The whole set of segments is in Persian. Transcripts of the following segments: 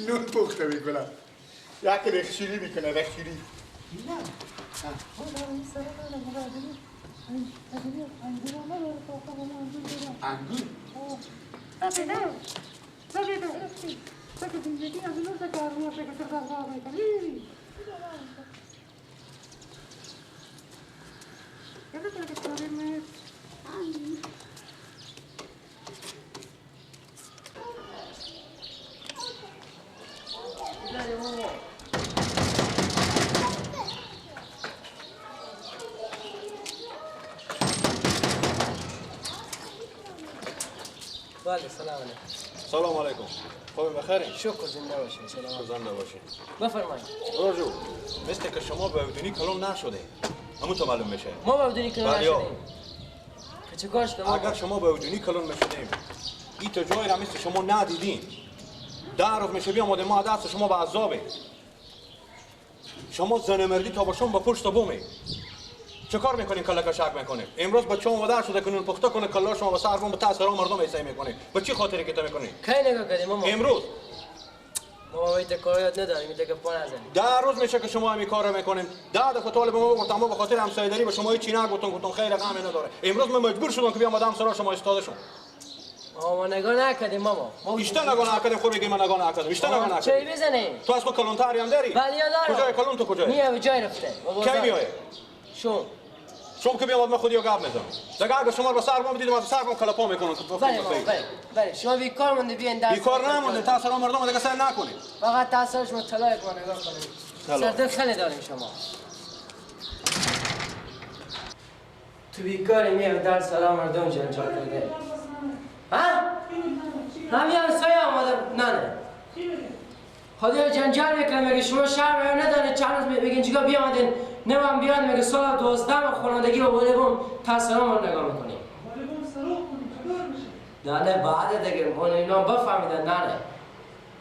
نون پخته میکنم، یک رخشیری میکنه، رخشیری. انگور؟ بله سلام علیکم. سلام علیکم. خوب بخیر. شکر زنده باشین. سلام. زنده باشین. بفرمایید. راجو مثل که شما به ودونی کلون نشده. همون تو معلوم میشه. ما به ودونی کلون نشدیم. که چه کار شده؟ اگر شما به ودونی کلون میشدیم این تا جایی را مثل شما ندیدیم. 10 روز میشه بیام ما دست شما به عذابه. شما زن مردی تا باشون با پشت بومه. چه کار میکنیم کلا شک میکنیم؟ امروز بچه اومده شده کنون پخته کنه کلا شما با سر بوم به تاثیر مردم ایسای میکنه. با چی خاطری که تو میکنی؟ کی نگاه کردیم ماما؟ امروز ما باید کار یاد نداریم، این دیگه پا نزنیم. 10 روز میشه که شما همین کارو میکنیم. 10 دفعه طالب ما گفتم ما به خاطر همسایه‌داری به شما هیچ نگفتم، گفتم خیر غم نداره. امروز من مجبور شدم که بیام آدم سرا شما ایستاده شم. ما نگاه نکردیم ماما. ما ایشتا نگاه نکردیم، خود میگی من نگاه نکردم. ایشتا نگاه نکردیم. چه بزنیم؟ تو از خود کلونتری هم داری؟ بله دارم. کجای کلون تو کجای؟ میام جای رفته. کی میای؟ شوم. شوم که بیام من خودی گپ میزنم. دیگه اگه شما رو سر بام دیدم از سر بام کلاپا میکنم. بله بله بله شما بیکار مونده بیاین درس. بیکار نمونده تا سر مردم دیگه سر نکنید. فقط تاثیر شما طلای ما نگاه کنید. سر خیلی داریم شما. تو بیکاری میای در سلام مردم جنجال کرده. ها؟ همین همسایه آمده نه نه. خدای جنجال میکنه میگه شما شرم نداره چند روز میگین چیکار بیامدین نمام بیاد میگه سال 12 خانوادگی با والیبال تاثیرام رو نگاه میکنیم. والیبال سراغ کنیم چطور میشه؟ نه نه بعد دیگه اون اینا بفهمیدن نه نه.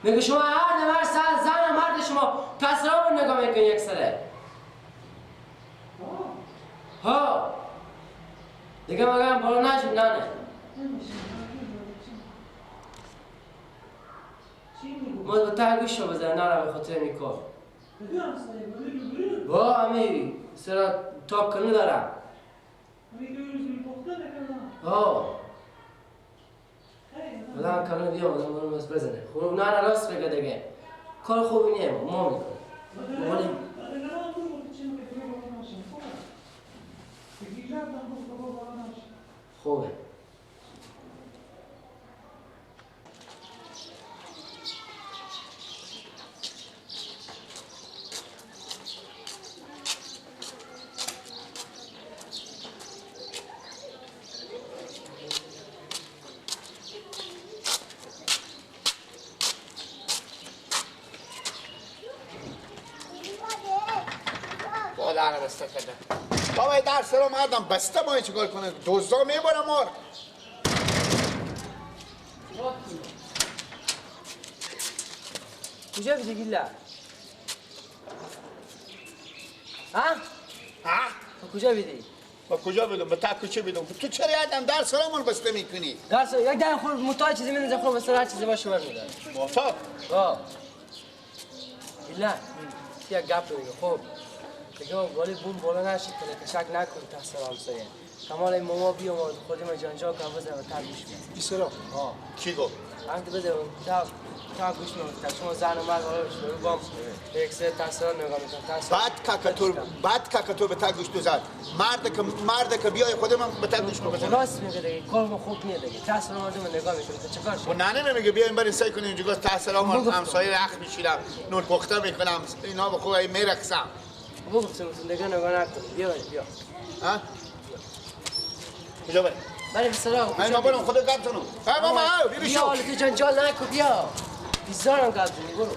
میگه شما هر نفر زن و مرد شما تاثیرام رو نگاه میکنی یک سره. ها دیگه مگم بالا نشد نه نه. ما با ته گوش رو بزن نه به خاطر میکار. با امی سرا تا کنو دارم. ها بلند کنو بیا بلند برو بس بزنه. خب نه نه راست بگه دیگه. کار خوبی نیه ما میکنیم. خوبه. بسته کرده بابا درس رو مردم بسته ما چیکار کنه دزدا میبرم مار کجا بیدی گیلا؟ ها؟ ها؟ کجا بیدی؟ با کجا بیدم؟ به تا کوچه بیدم تو چرا یادم درس رو من بسته میکنی؟ درس یک دم خور متا چیزی میندازه خور بسته هر چیزی باشه برمیداره متا؟ آه گیلا یک گپ دیگه خب دیگه بالی بوم بالا نشید که کشک نکن تا همسایه کمال این ماما بیا ما خودم جنجال کنم بزنم تا گوش میاد بیسرا ها کی گفت هم تو بزنم تا گوش میاد شما زن و مرد بالا بشه رو بام یک سه تا نگاه میکنم تا بعد کاکاتور به تا گوش تو زد مرد که بیای خودم به تا گوش بزنم راست میگه دیگه کار ما خوب نیست دیگه تا سر مردم نگاه میکنه تا چیکار و ننه میگه بیایم بریم سعی کنیم اینجا تا سلام همسایه رخ میشیرم نون پخته میکنم اینا به خوبی میرقصم بگفتم دیگه نگاه نکن بیا بیا ها کجا بریم بریم سراغ من برم خدا گپتونو ها ماما بیا بیا حالا تو جنجال نکن بیا بیزارم گپتونی برو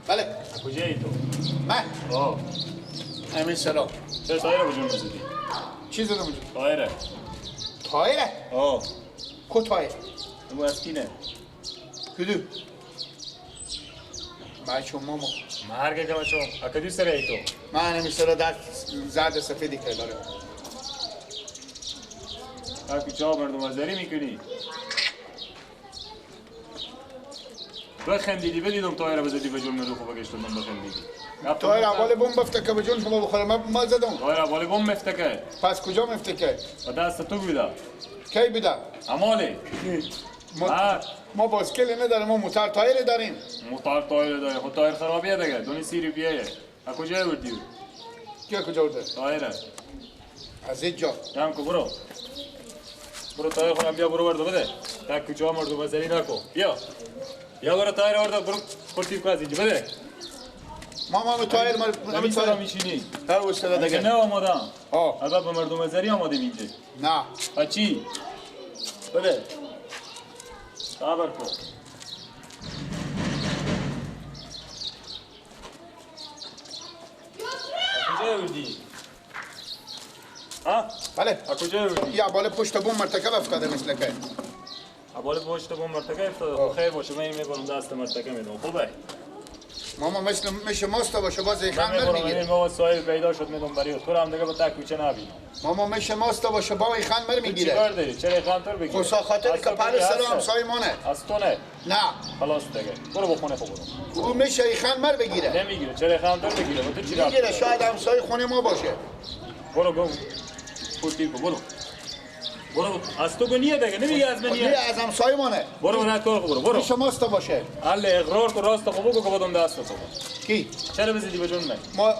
بله کجایی تو؟ من؟ آه امین سلام چرا تایره بجون بزدی؟ چی زدم بجون؟ تایره تایره؟ آه کو تایره؟ امو از کینه؟ کدو؟ بچه ماما مرگ که بچه اکدی سره ای تو؟ من امین سلام در زرد سفیدی که داره اکی چا مردم ازداری میکنی؟ بخندیدی بدیدم تایره بزدی به جون رو خوب گشتم بخندیدی تایر اول بمب بفته که به جون شما بخوره ما زدم تایر اول بمب مفته که پس کجا مفته که به دست تو بوده کی بوده امالی ما باسکل نداریم ما موتر تایر داریم موتر تایر داریم خود تایر خرابیه دیگه دونی 30 روپیه از کجا بردی کی کجا برده تایر از اینجا جمع کو برو برو تایر خودم بیا برو برده بده تا کجا مردم بازاری نکو بیا بیا برو تایر آورده برو خورتیر کو از اینجا بده ما تایر ما نمی سرا میشینی هر استاد دیگه نه آمادم آه البته به مردم ازری آمادیم اینجا نه پس چی بده صبر کن کجا بودی؟ ها؟ بله کجا بودی؟ یا بالا پشت بوم مرتکب افتاده مثل که بالا پشت بوم مرتکب افتاده خیر باشه من میبرم دست مرتکب میدم خوبه ماما مثل میشه ماست باشه باز خمر میگیره من صاحب پیدا شد میدم برای تو هم دیگه با تک کوچه نبینم ماما میشه ماست باشه با خمر میگیره چیکار داری چرا خمر بگیره خب خاطر که پل سلام همسایه مانه از تو نه نه خلاص دیگه برو بخونه خب برو او میشه خمر بگیره نمیگیره چرا خمر بگیره با تو چی میگیره شاید همسایه خونه ما باشه برو گم پورتی برو برو از تو نیه دیگه نمیگه از من نیه از همسایه مانه برو نه کار برو برو میشه ماست باشه ال اقرار کو راست خو بگو که بدم دست تو کی چرا بزدی به جون من ما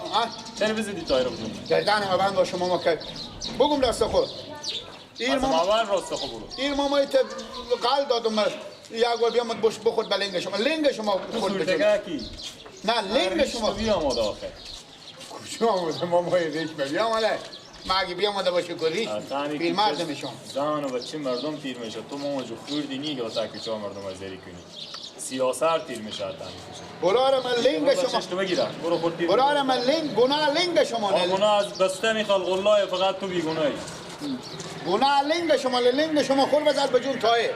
چرا بزدی تایر به جون من گردن ما بند باشه ماما که بگم راست خود این ماما اول راست خو برو این ماما ایت قال دادم یک بار بیام بش بخور بلنگ شما لنگ شما خود بجون کی نه لنگ شما بیا آماده آخه کجا آمده ما مای ریش بیامده ما اگه بیامده باشه که ریش پیرمرد میشم. زن و بچه مردم پیر میشه تو ماما جو خوردی نی که تا کوچه مردم ازری کنی. سیاست تیر میشه تا برار من لنگ شما تو بگیرم برو خود تیر برار من لنگ گناه لنگ شما نه گناه از بسته میخواد غلای فقط تو بیگناهی. گناه لنگ شما لنگ شما خور بزد به جون تایه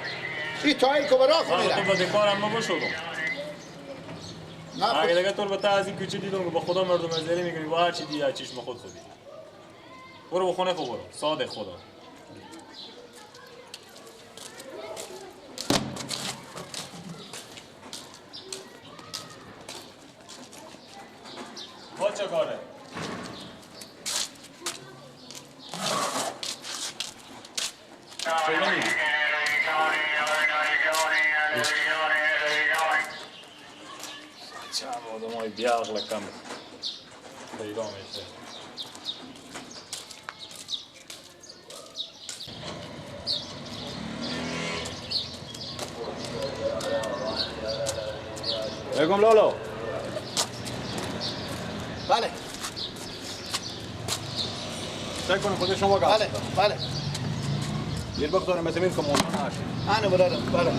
این تایه که برا میره تو به کارم ما بشدم نه اگه دیگه تو به از این کوچه دیدم که با خدا مردم ازری میگیری با هر چی دیدی چشم خود خودی برو بخونه خو برو صادق خدا. با چه کاره؟ چه نمیگی؟ چه آدم های بیعقل کم پیدا میشه. بگم لالا. بله. سعی کنم خود شما گفت. بله بله. یه وقت دارم مثل این که مونده نشه. آنو برادرم بله.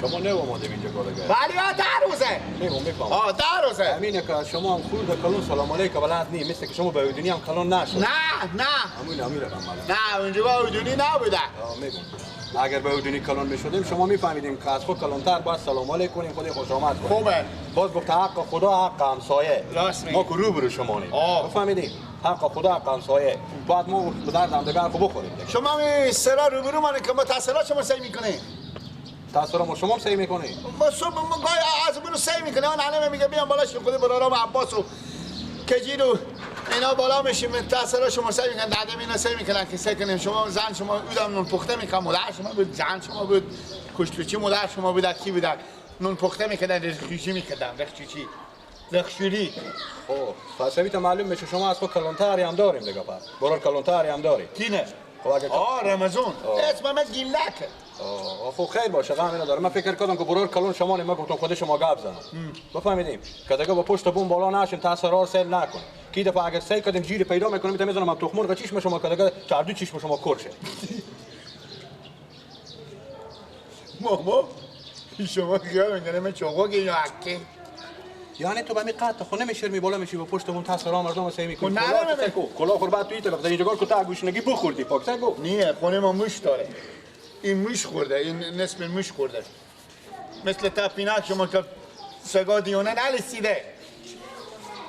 شما نه اومده اینجا کارگاه. بله ده روزه. میگم میفهمم. آه ده روزه. همینه که شما هم خورد کلون سلام علیک بلد نی مثل که شما به اودونی هم کلون نشد. نه نه. همین رقم بلد. نه اونجا با اودونی نبوده. آه میگم. اگر به اودونی کلون میشدیم شما میفهمیدیم که از خود کلونتر باید سلام علیک کنیم خود خوش آمد کنیم. خوبه. باز گفت حق خدا حق همسایه. راست میگی. ما که روبرو شما نیم. بفهمیدیم حق خدا حق همسایه. بعد ما به درد همدیگر خو بخوریم. شما می سرا روبرو مانه که ما تاثیرات شما سعی میکنیم. تاثیر ما شما سعی میکنی؟ ما صبح ما گاهی از منو سعی میکنه. من علمه میگه بیام بالا خود برارام عباس و کجی رو اینا بالا میشیم تاثیر شما سعی میکنن دادم اینا سعی میکنن که سعی کنیم شما زن شما اودم نون پخته میکنم مادر شما بود زن شما بود کشتوچی مادر شما بود کی بود نون پخته میکردن رخشوشی میکردن رخشوشی رخشوری. خب پس تا معلوم میشه شما از خود کلانتری هم داریم دیگه. پس برار کلانتری هم داریم کینه؟ خب اگه آه رمضان اسم من گیلک. آه خب خیر باشه غم نداره. من فکر کردم که برار کلون شما ما گفتم خود شما گپ زنم. بفهمیدیم که دیگه با پشت بوم بالا نشیم تاثیر سیل نکن. کی دفعه اگر سیل کردیم جیری پیدا میکنم میزنم تخم مرغ چشم شما که دیگه چردو چشم شما کور شه. ماما شما خیال میکنه من چاقو گیرم اکه یعنی تو به می قطع خونه میشرمی بالا میشی با پشت بوم تاثیر مردم سعی میکنی. نه کلا خور بعد توی طرف در اینجا که تا گوشنگی بخوردی پاک سگو. نه خونه ما موش داره. این موش خورده این نصف موش خورده مثل تپینک شما که سگا دیونه نرسیده.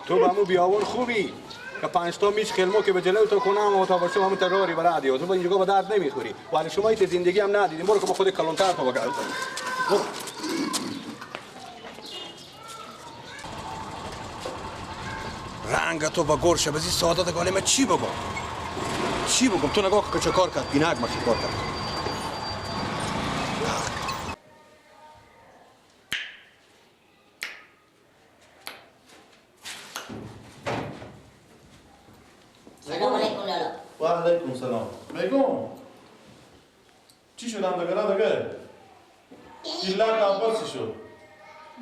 تو به مو بیاون خوبی که پنج تا میش خلمو که به جلو تو کنم و تا باشه همون تراری برای دیو تو با اینجا به درد نمیخوری ولی شما هیچ زندگی هم ندیدیم. برو که با خود کلانتر تو بگرد. رنگ تو با گرشه بزی سعادت گاله من چی بگم چی بگم؟ تو نگاه که چه کار کرد پینک ما چه کار کرد. سلام علیکم لالا. و علیکم سلام. میگم چی شدم دیگه دیگه؟ گیلک عباس چی شد؟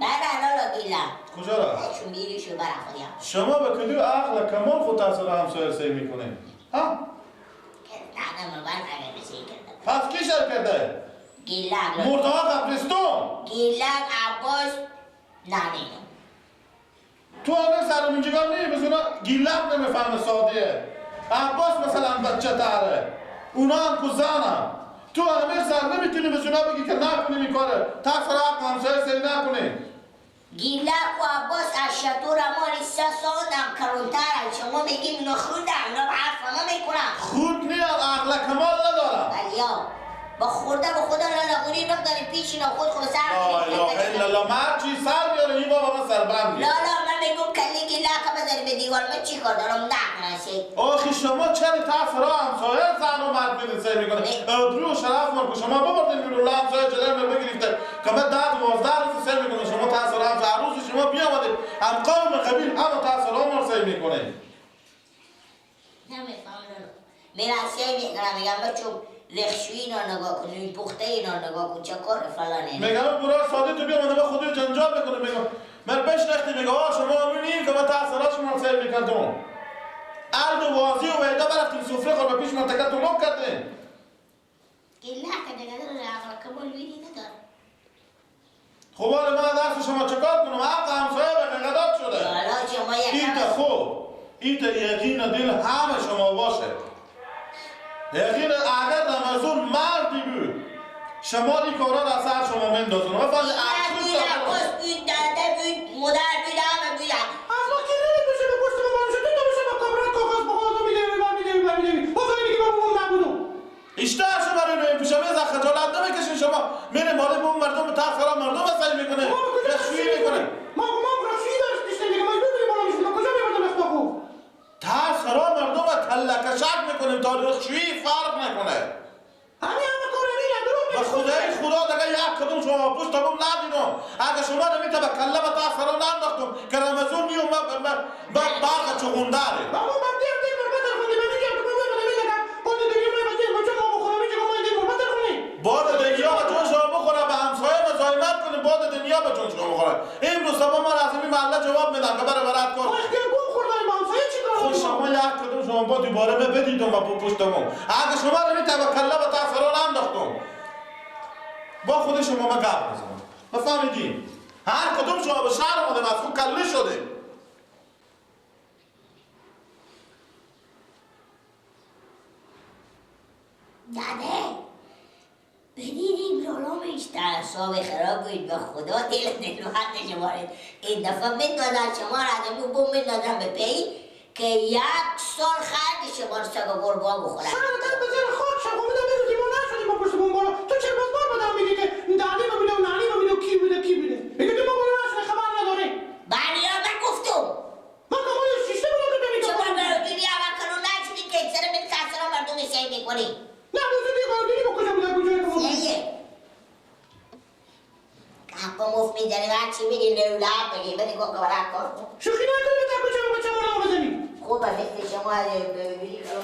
بله لالا گیلک کجا رفت؟ چون بیری شو برا خودیم. شما به کدو عقل کمال خود تاثیر همسایه سعی میکنه؟ ها؟ نه من اگر سعی کردم. پس کی شر کرده؟ گیلک مرتضی قبرستون. گیلک عباس نه نه تو الان سرم اینجا نی بزنا گیلک نمیفهمه ساده. عباس مثلا بچه تره. اونا هم کوزانم. تو همه سر نمیتونی بزنا بگی که نکنی میکاره. تاثیر عقل همسایه سعی نکنی. گیلک و عباس از شطور مالی سه سال هم کلانترن. شما میگیم اینا خوردن اینا حرف ما میکنن. خود میان عقل کمال ندارن. ولی با خورده با خدا لالا غوری بگذاری پیش اینا خود خود سر لا اله الا الله. مرد چی سر بیاره این بابا من سربند لالا من میگم کلی گیلک بذاری به دیوار من چی کار دارم نکنه. آخی شما چرا تاثیر همسایه زن و مرد میدین سعی میکنه ابرو و شرف مارکو شما ببردین میرو همسایه جلوی من بگرفته که من 10 12 روز سعی میکنه شما تاثیر همسایه عروس شما بیامدید هم قوم قبیل هم تاثیر هم سعی میکنه. نمیفهمم میرم سعی میکنم میگم بچو رخشوی اینا نگاه کن این پخته اینا نگاه کن چه کار فلانه. میگم برا ساده تو بیا من خودی جنجال میکنه. میگم من بشنختی میگه آه شما امونیم که من تحصیلات شما سیر میکردم. ارد و بازی و ویدا برفتیم سفره خور به پیش منطقه طلوب کردیم. گله که دیگه داره کمال ویدی نداره. خب حالا من دست شما چکار کنم؟ حق همسایه به قداد شده. ایت خوب ایت یقین دل همه شما باشه. یقین اگر رمضان مردی بود شما این کارا را سر شما مندازن. من فقط بود، عباس بود، داده بود، مادر بود، همه بودن. از ما که نمی‌پوشه به پشت ما باشه، تو باشه با کامران کاغذ بخواد و می‌دوی و می‌دوی و می‌دوی. باز میگی بابا اون نبودم. ایشتر شما رو نمی‌پوشم، از خجالت نمی‌کشین شما. میره مال بوم مردم تاخرا مردم سعی میکنه. رخشویی میکنه. ما رخشویی داشتیم دیگه، مجبور بودیم بالا می‌شدیم. کجا می‌بردم اخلاقو؟ تاخرا مردم تلکشک میکنیم تا رخشویی فرق نکنه. همین همه کار به خدای خدا دیگه یک کدوم شما پشت بوم ندیدم. اگه شما نمی‌تا به کله به تاخرا ننداختم که رمضان میومد برق چغوندره. بابا من دیر دیر مربت خوندی من میگم که بابا من نمیگم. باد دنیا من بچه بچه ما بخورم میگم ما دیر مربت خوندی. باد دنیا به جون شما بخوره به همسایه مزاحمت کنیم باد دنیا به جون شما بخوره. امروز صبح ما از این محله جواب میدم که برای برات کن. ما اختیار بوم خوردیم با همسایه چیکار کنیم؟ شما یک کدوم شما با دوباره بدیدم و پشت بوم. اگه شما نمی‌تا به کله به تاخرا ننداختم. با خود شما من گپ میزنم. بفهمیدیم هر کدوم شما به شهر اومدیم از خود کله شده. داده بدیدیم لالا میش اعصاب خراب بود به خدا دل دل وقت شما این دفعه میدادن شما را از بوم میدادن به پی که یک سال خرج شما رو سگ و گربه بخورن. سر تن به زیر خاک شد. امیدم بروزی ما نشدیم با پشت بوم بالا. تو چرا باز بار بدم میگی که دهنی ببینه و نعنی ببینه و کی بوده کی بوده؟ میگه تو ما بالا نشده خبر نداری. بله من گفتم. من که مال شیشه بودم که تو میگم. شما برادری اول کنون نشدی که سر من تاثیر مردم سعی میکنی. نه بزرگی برادری با کجا بوده کجا تو بودی؟ حقا مفت میزنی هر چی میگی لولب بگی بدی کن که برای کار شوخی نکنی به تکو چه بچه مردم بزنی. خوبه مثل شما ببینی که